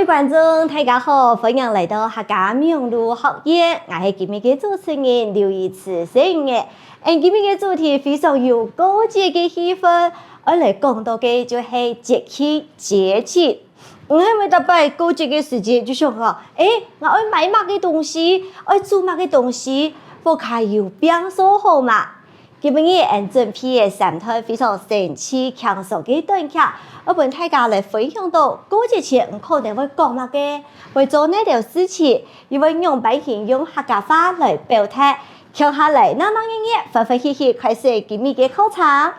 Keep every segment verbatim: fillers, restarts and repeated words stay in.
各位觀眾，大家好，歡迎來到客家網路學院，𠊎係今日个主持人劉怡慈小魚。𠊎今日个主題非常有過節个氣氛，愛來講到个就係節氣、節氣。毋係每逐擺過節个時節就想講，欸，𠊎愛買麼个東西，愛煮麼个東西，屋下有拚掃好吂？ 今晡日𠊎準備个三段非常生趣、輕鬆个短劇，愛分大家來分享到過節前你可能會講麼个，會做哪兜事情，又會仰般形用客家話來表達。共下來鬧鬧熱熱、歡歡喜喜開始今日个課程。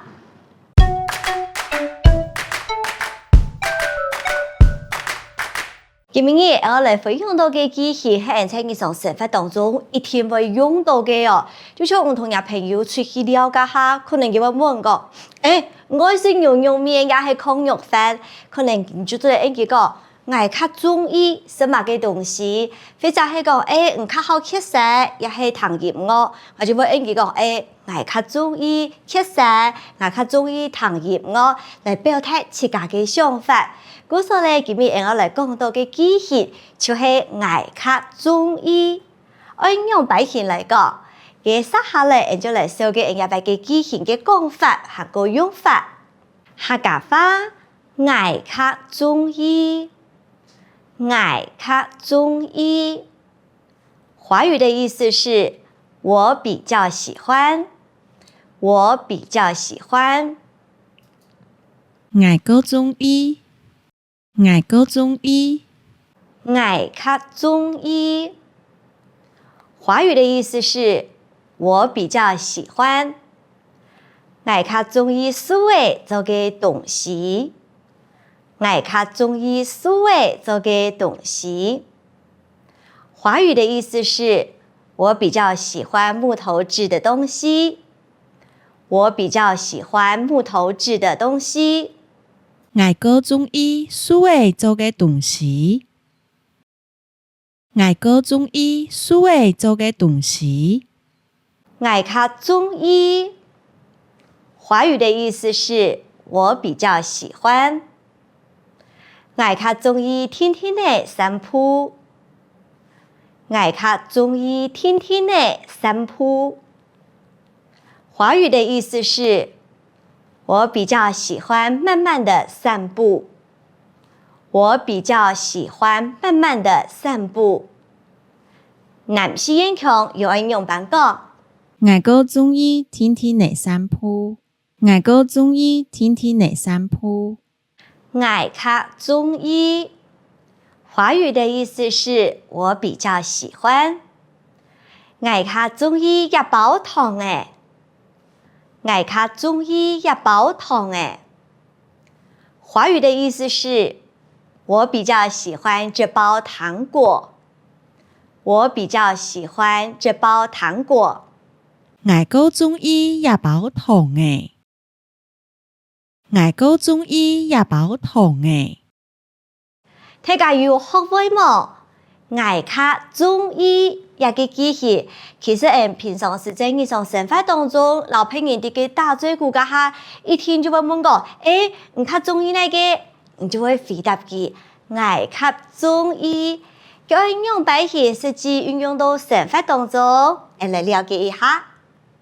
今晡日𠊎愛來分享到个句型係𠊎在日常生活當中一定會用到个哦。就像你同若朋友出去尞該下，可能佢會問講：「欸，你愛食牛肉麵也係炕肉飯？」可能你就做得應佢講：「𠊎較中意食麼个東西。」或者係講：「欸，你較好蹶生也係聽音樂？」𠊎就會應佢講：「欸， 𠊎較中意蹶生，𠊎較中意聽音樂」，來表達自家个想法。故所呢，今晡日𠊎愛來講到个句型，就係「𠊎較中意」。愛仰般形來講？該接下來，𠊎就來紹介𠊎這擺个句型个講法還過用法。客家話，𠊎較中意，𠊎較中意。 華語的意思是我比較喜歡，我比較喜歡。𠊎較中意，𠊎較中意。𠊎較中意。華語的意思是我比較喜歡，𠊎較中意樹仔做个東西。 𠊎較中意樹仔做个東西。華語的意思是我比較喜歡木頭製的東西。我比較喜歡木頭製的東西。𠊎較中意樹仔做个東西。 𠊎較中意樹仔做个東西。𠊎較中意。華語的意思是我比較喜歡。𠊎較中意定定仔散步。𠊎較中意定定仔散步。 華語的意思是我比較喜歡慢慢地散步。我比較喜歡慢慢地散步。南四縣腔又愛仰般講？𠊎較中意定定仔散步。𠊎較中意定定仔散步。 𠊎較中意。華語的意思是我比較喜歡。𠊎較中意這包糖仔。𠊎較中意這包糖仔。華語的意思是我比較喜歡這包糖果。我比較喜歡這包糖果。𠊎較中意這包糖仔。 𠊎較中意這包糖仔。大家有學會無？𠊎較中意這个句型，其實𠊎平常時在日常生活當中，摎別人在該打嘴鼓該下，一定就會問講：「欸，你較中意哪个？」你就會回答佢：「𠊎較中意。」該愛仰般形實際運用到生活當中，𠊎來了解一下。